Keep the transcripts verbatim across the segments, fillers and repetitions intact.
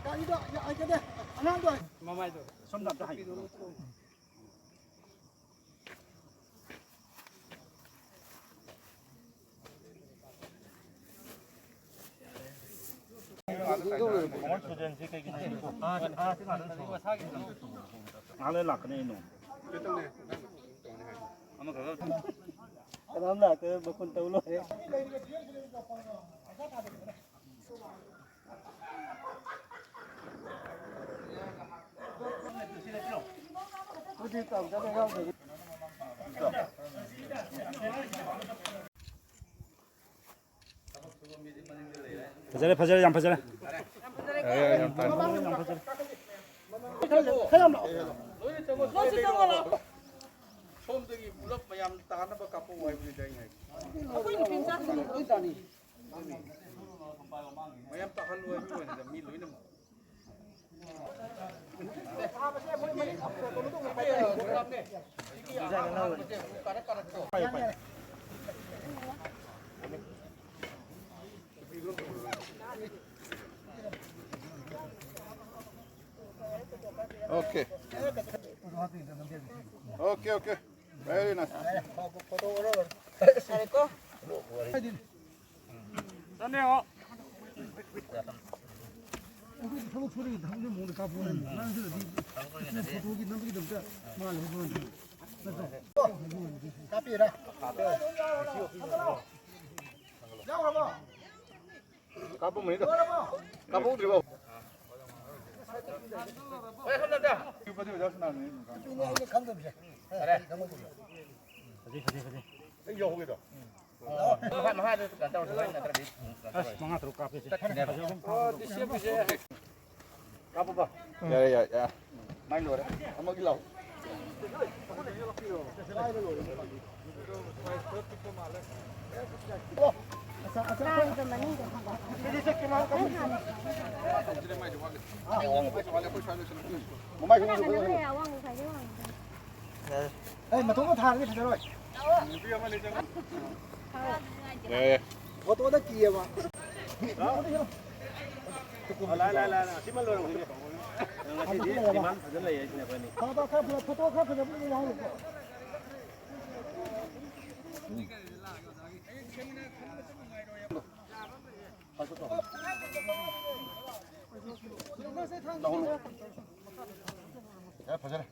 ꯒꯥꯔꯤꯗꯣ, ꯑ, ꯀꯩꯅꯣꯗꯣ, ꯑꯉꯥꯡꯗꯣ꯫ ꯃꯃꯥꯏꯗꯣ꯫ ꯁꯣꯝꯗ ꯑꯝꯇ ꯍꯥꯏꯕꯤꯔꯣ꯫ ꯀꯅꯥꯝ ꯂꯥꯛꯇꯦ, ꯃꯈꯣꯟ ꯇꯧ ꯂꯣꯏꯔꯦ꯫ ꯐꯖꯔꯦ, ꯐꯖꯔꯦ, ꯌꯥꯝ ꯐꯖꯔꯦ꯫ ꯁꯣꯝꯗꯒꯤ ꯄꯨꯂꯞ ꯃꯌꯥꯝ ꯇꯥꯅꯕ ꯀꯥꯞꯄꯛꯑꯣ ꯍꯥꯏꯕꯅꯤꯗ ꯑꯩꯅ ꯍꯥꯏꯁꯦ꯫ ꯑꯩꯈꯣꯏ ꯅꯨꯄꯤ ꯃꯆꯥꯁꯤꯡ ꯂꯣꯏ ꯇꯥꯅꯤ꯫ ꯃꯌꯥꯝ ꯇꯥꯍꯜꯂꯣ ꯍꯥꯏꯕꯒꯤ ꯋꯥꯅꯤꯗ, ꯃꯤ ꯂꯣꯏꯅꯃꯛ꯫ Okay. Okay, okay. Very nice. ꯊꯕꯛ ꯁꯨꯔꯤꯉꯩ ꯊꯕꯛꯀꯤ ꯃꯑꯣꯡꯗ ꯀꯥꯞꯄꯣꯅ ꯅꯪꯁꯤꯗꯤ ꯐꯣꯇꯣꯒꯤ ꯅꯝꯕꯒꯤꯗꯃꯛꯇ ꯃꯥ ꯂꯩꯕ ꯅꯠꯇ꯭ꯔꯣ? ꯀꯥꯞꯄꯤꯔꯥ? ꯌꯥꯎꯔꯕꯣ? ꯀꯥꯞꯄꯝꯃꯅꯤꯗ꯫ ꯀꯥꯞꯍꯧꯗ꯭ꯔꯤꯕꯣ? ꯅꯨꯄꯤꯅꯦ ꯑꯩꯅ ꯈꯪꯗꯕꯁꯦ꯫ ꯐꯖꯩ, ꯐꯖꯩ, ꯐꯖꯩ꯫ ꯑꯩ ꯌꯧꯍꯧꯒꯦꯗꯣ꯫ ꯃꯈꯥ, ꯃꯈꯥꯗ ꯀꯩꯅꯣ ꯇꯧꯔꯁꯤ, ꯍꯣꯔꯦꯟ ꯅꯠꯇ꯭ꯔꯗꯤ ꯀꯩꯅꯣ ꯇꯧꯔꯣꯏ꯫ ꯃꯉꯥ ꯇꯔꯨꯛ ꯀꯥꯞꯄꯦꯁꯦ꯫ ꯀꯥꯞꯄꯕ? ꯌꯥꯔꯦ, ꯌꯥꯔꯦ, ꯌꯥꯔꯦ꯫ ꯃꯥꯏ ꯂꯣꯏꯔꯦ꯫ ꯑꯃꯒꯤ ꯂꯥꯎ꯫ ꯃꯃꯥꯏ ꯈꯨꯝꯃꯨ꯫ ꯑꯦ, ꯃꯇꯣꯝꯇ ꯊꯥꯔꯗꯤ ꯐꯖꯔꯣꯏ꯫ ꯌꯥꯏ, ꯌꯥꯏ꯫ ꯐꯣꯇꯣꯗ ꯀꯤꯌꯦꯕ꯫ ꯂꯥꯏ, ꯂꯥꯏ, ꯂꯥꯏ, ꯂꯥꯏ꯫ ꯑꯁꯤꯃ ꯂꯣꯏꯔꯝꯈꯤꯒꯦ꯫ ꯉꯁꯤꯗꯤ demand ꯐꯖꯅ ꯂꯩꯌꯦ ꯁꯤꯅꯦ ꯑꯩꯈꯣꯏꯅꯤ꯫ ꯐꯣꯇꯣ ꯈꯔ ꯐꯖ-, ꯐꯣꯇꯣ ꯈꯔ ꯐꯖꯕ ꯑꯃ ꯌꯥꯎꯔꯤꯀꯣ꯫ ꯌꯥꯔꯦ, ꯐꯖꯔꯦ꯫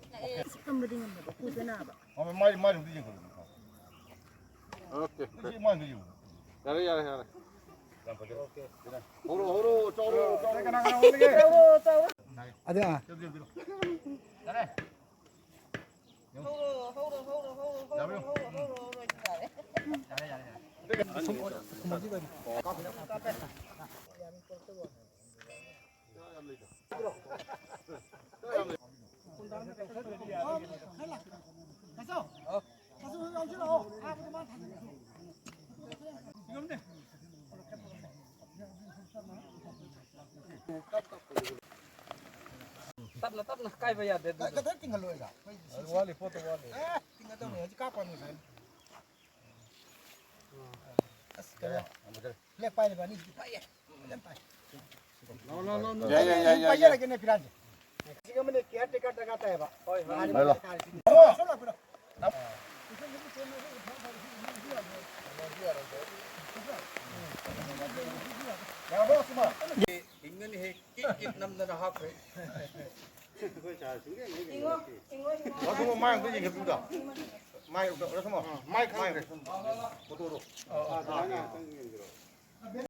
ꯁꯤ ꯀꯝꯕꯗꯤ ꯉꯝꯗꯕ, ꯈꯨꯠꯇ ꯅꯥꯕ꯫ ꯑꯣ, ꯃꯥꯏ, ꯃꯥꯏ ꯑꯝꯇ ꯌꯦꯡꯈꯠꯂꯨ꯫ Okay, okay. ꯁꯤ ꯃꯥꯏ ꯑꯝꯇ ꯌꯦꯡꯉꯨ꯫ ꯌꯥꯔꯦ, ꯌꯥꯔꯦ, ꯌꯥꯔꯦ꯫ ꯌꯥꯝ ꯐꯖꯔꯦ꯫ ꯍꯧꯔꯣ, ꯍꯧꯔꯣ, ꯆꯥꯎꯔꯣ, ꯆꯥꯎꯔꯣ꯫ ꯀꯅꯥ, ꯀꯅꯥ ꯍꯧꯔꯒꯦ? ꯆꯥꯎꯔꯣ, ꯆꯥꯎꯔꯣ꯫ ꯑꯗ꯫ ꯌꯥꯔꯦ꯫ ꯍꯧꯔꯣ, ꯍꯧꯔꯣ, ꯍꯧꯔꯣ, ꯍꯧꯔꯣ, ꯌꯥꯔꯦ꯫ ꯌꯥꯔꯦ, ꯌꯥꯔꯦ, ꯌꯥꯔꯦ꯫ ꯇꯞꯅ, ꯇꯞꯅ ꯀꯥꯏꯕ ꯌꯥꯗꯦ ꯑꯗꯨꯗꯣ꯫ ꯈꯤꯇꯪ ꯇꯤꯡꯍꯜꯂꯣ ꯑꯩꯒ꯫ ꯑꯗꯨ ꯋꯥꯠꯂꯤ, ꯄꯣꯠꯇꯣ ꯋꯥꯠꯂꯤ꯫ ꯑꯦ, ꯇꯤꯡꯒꯗꯧꯅꯦ, ꯍꯧꯖꯤꯛ ꯀꯥꯞꯄꯅꯤ ꯉꯁꯥꯏ꯫ ꯑꯁ, ꯀꯩꯅꯣ, ꯌꯥꯔꯦ, ꯌꯥꯔꯦ꯫ Black ꯄꯥꯏꯔꯤꯕ ꯑꯅꯤꯁꯤꯗꯤ ꯄꯥꯏꯌꯦ꯫ ꯐꯖꯅ ꯄꯥꯏ꯫ ꯂꯥꯎ, ꯂꯥꯎ, ꯂꯥꯎ, ꯂꯥꯎ꯫ ꯌꯥꯏ, ꯌꯥꯏ, ꯌꯥꯏ, ꯌꯥꯏ, ꯌꯥꯏ꯫ ꯄꯥꯏꯖꯔꯒꯦꯅꯦ ꯐꯤꯔꯥꯟꯁꯦ꯫ ꯂꯤꯁꯤꯡ ꯑꯃꯅꯦ, caretaker ꯗꯔꯀꯥꯔ ꯇꯥꯏꯌꯦꯕ꯫ ꯍꯣꯏ, ꯍꯣꯏ꯫ ꯍꯥꯏꯔꯣ꯫ ꯁꯣꯝ ꯂꯥꯛꯄꯤꯔꯣ꯫ ꯌꯥꯔꯕꯣ, ꯁꯤꯃ? ꯍꯤꯡꯒꯅꯤ ꯍꯦ, ꯀꯤꯠ ꯀꯤꯠ ꯅꯝꯗꯅ ꯍꯥꯞꯈ꯭ꯔꯦ꯫ ꯏꯉꯣ, ꯏꯉꯣ, ꯏꯉꯣ꯫ ꯃꯥꯏ ꯑꯝꯇ ꯌꯦꯡꯈꯠꯄꯤꯌꯨꯗ꯫ ꯃꯥꯏ ꯑꯝꯇ, ꯃꯥꯏ ꯈꯪꯗ꯭ꯔꯦ꯫ ꯐꯣꯇꯣꯗꯣ꯫